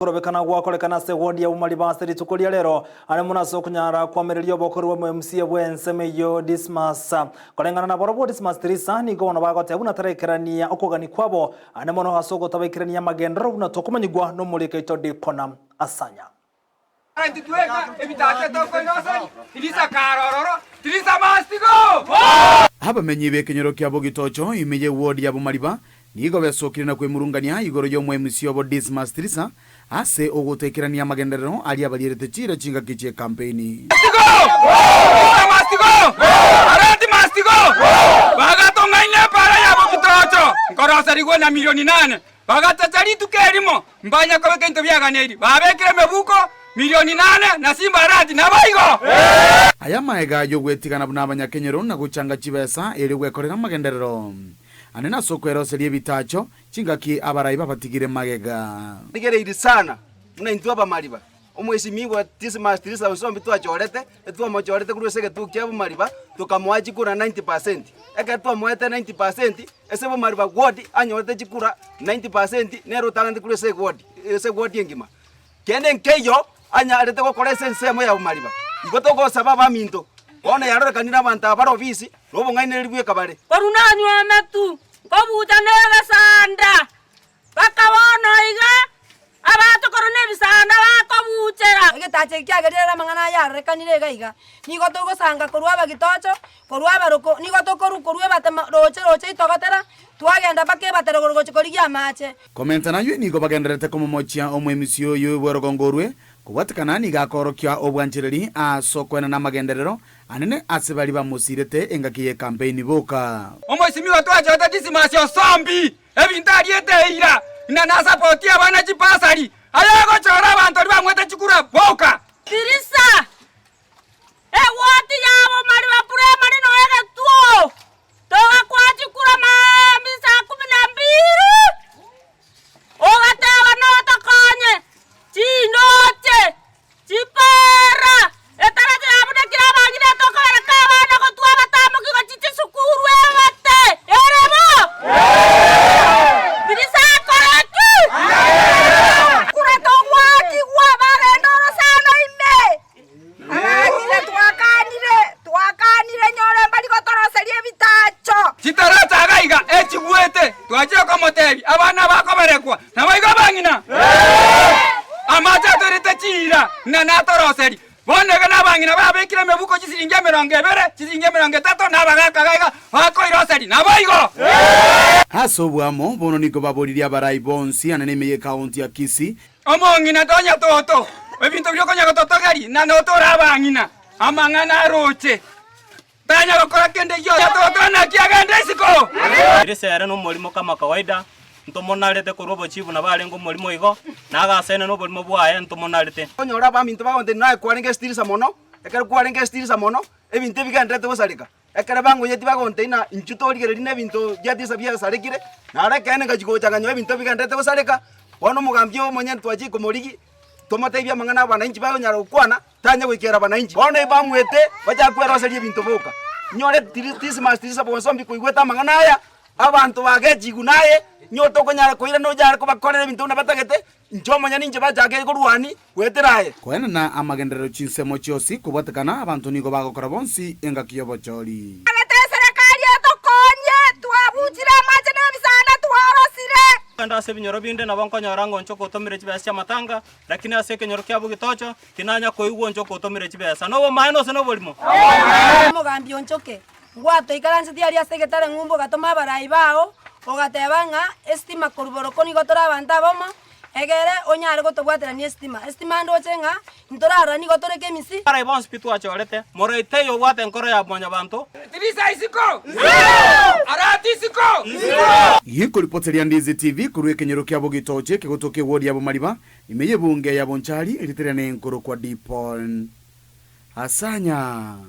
Korobekana gwakorekana ase ewodi ya Bomariba ase rituko ria rero, are mono ase okonyara koamereria obokori bwa MCA bw'ensemo eyio Dismas. Koreng'ana nabarobwo Dismas Tirisa nigo bono bagoteba buna taraikerania okogania kwabo ande mono ase ogotabaikerania amagenderero buna tokomanyigwa nomoriko oito Dipona Asanya. Intwe tweka ebitato tokoiroseri, tirisakara ororo, tirisamastigo! Abamenyi b'ekenyoro kia Bogitocho ime y'eward ya Bomariba nigo besokire na kwemurungania igoro y'omoemisia obo Dismas Tirisa ase ogotaikerania amagenderero aria abarierete chiira chingaki chi'ekampeini. Bagachacha rituko erimo, mbanya kobeka ebinto biaganeiri, babekire emebuko milioni nane na chimbarati, naboigo. Aya amaega y'ogwetigana buna abanyakenyoro na gochanga chibesa erio gwekorera amagenderero ane nase okweroseria ebitacho, chingaki abarai babatigire magega. Rigereiri sana buna intwe abamariba, omwesimigwa Dismas Tirisa Onsombi twachorete, etwamochorete korwa ase egetuo kia bomariba, tokamoa chikura 90 percent. Ekero twamoete 90 percent, ase bomariba ward anyorete chikura 90 percent, nere otang'anete korwa ase eward, ase eward engima. Kende nkeiyo anyarete gokora ase ensemo ya bomariba. Igo togosaba abaminto, bono yarorekanire abanto aba bare obisi, na obong'ainereria bweka bare. Korwa nanyuometwe, nkobucha negesanda, Mpaka bono iga abatokoro nebisanda bakobuchera. Egetacho eke kiagerire ere amang'ana aya arorekanire iga iga. Nigo togosanga korwa abagitocho, korwa abaroko, nigo tokorwa korwa ebate ma roche roche itogotera, twagenda mpaka ebate rogoro gochia korigia amache. Komenta nayio nigo bagendererete komomochia omoemisi oyo bw'orogongo orwe, kobwatekana nigo akoorokia obwanchereri ase okoenana amagenderero anene ase baria bamosirete engaki y'ekampeini boka. Omoisimigwa twachorete Dismas Osombi Ebinto ariete eira, ng'a nasapotie abana chibasari, aye ogochora abanto baria bang'wete chikura boka. Tirisa, egwoti yabo mariba primary no egetuo, togakwa chikura maambia saa kumi na mbili, ogateba notokonye, chindoche, Chipara etaracha yabunekire abang'ina etokobereka abana gotwa abatamoki gochia chisukuru ebate ere bo. Tirisakora ki? Kura togwakigwa bagenda orosana ime. Abang'ina twakanire, twakanire nyore mbari gotoroseria ebitacho. Chitaracha iga iga echigwete, twachire komotebia, abana bakoberekwa, Naboigo abang'ina, amache atoirete chiira, ng'a natoroserie. Bono iga nabang'ina babekire emebuko chisiringi emerongo ebere, chisiringi emerongo etato, na abagaaka iga iga bakoiroseria. Naboigo. Ase oboamo, bono nigo baboririe abarai bonsi anene ime y'ekaunti ya Kisii, Omong'ina tonya toto, ebinto biria okonya gototogeria, na notore abang'ina, amang'ana aroche. Tanya gokora kende gionsi. Toto naki agende isiko? Elisa ere nomorimo kama kawaida, ntomonarete korwa obochifu nabo arenge omorimo igo, na agasaina noborimo bwaye ntomonarete. Onyore abaminto bagontebia naye kwarenge esitirisa mono, ekero kwarenge esitirisa mono, ebinto ebigendererete gosareka. Ekero bangoyetie bagontebia ng'a inchuo torigereria na ebinto bia tirisa biasarekire, naro ekeene ngachia gocha nkanyora ebinto bigendererete gosareka, bono omogambi omonyene twachia komorigia, tomotebie amang'ana abananchi bagonyara gokwana. Tanya goikera abananchi. Bono ebamwete, bachaka kweroseria ebinto boka. Inyore Dismas tirisa bonsi ombi koigwete amang'ana aya, abanto bagechigwe naye, inye tokonyara koirana onyare kobakorera ebinto buna batagete, inche omonyene inche bachakire korwania goetera aye. Koenana amagenderero chinsemo chionsi kobwatekana abanto nigo bagokora bonsi engaki y'obochori. Agete eserekari etokonye, twabuchire amache na ebisanda twarosire. Kogenda ase ebinyoro binde nabo nkonyora ng'a onchoka otomire chibesa chi'amatanga, lakini ase ekenyoro kia bogitocho Tinanya koigwa onchoke otomire chibesa. Nobomaene gose noborimo? Omogambi onchoke, ngwatoikaransetie aria ase egetare ng'umbu ogatoma abarai bao, ogateba ng'a esitima korwa boroko nigo tore abanto abamo, egere onyare gotobwaterania esitima. Esitima ndoche ng'a intorarora nigo tore kemisi. Abarai bonsi pi twachorete, moraite oyo obwate enkoro ya mwanyabanto. Tirisa isiko! Arati isiko! Gekoripoteria Ndizi TV korwa ekenyoro kia Bogitoche ekegotoka ewodi ya Bomariba Ime y'ebunge ya Bonchari, erieta riane nkorokwa Dipon Asanya.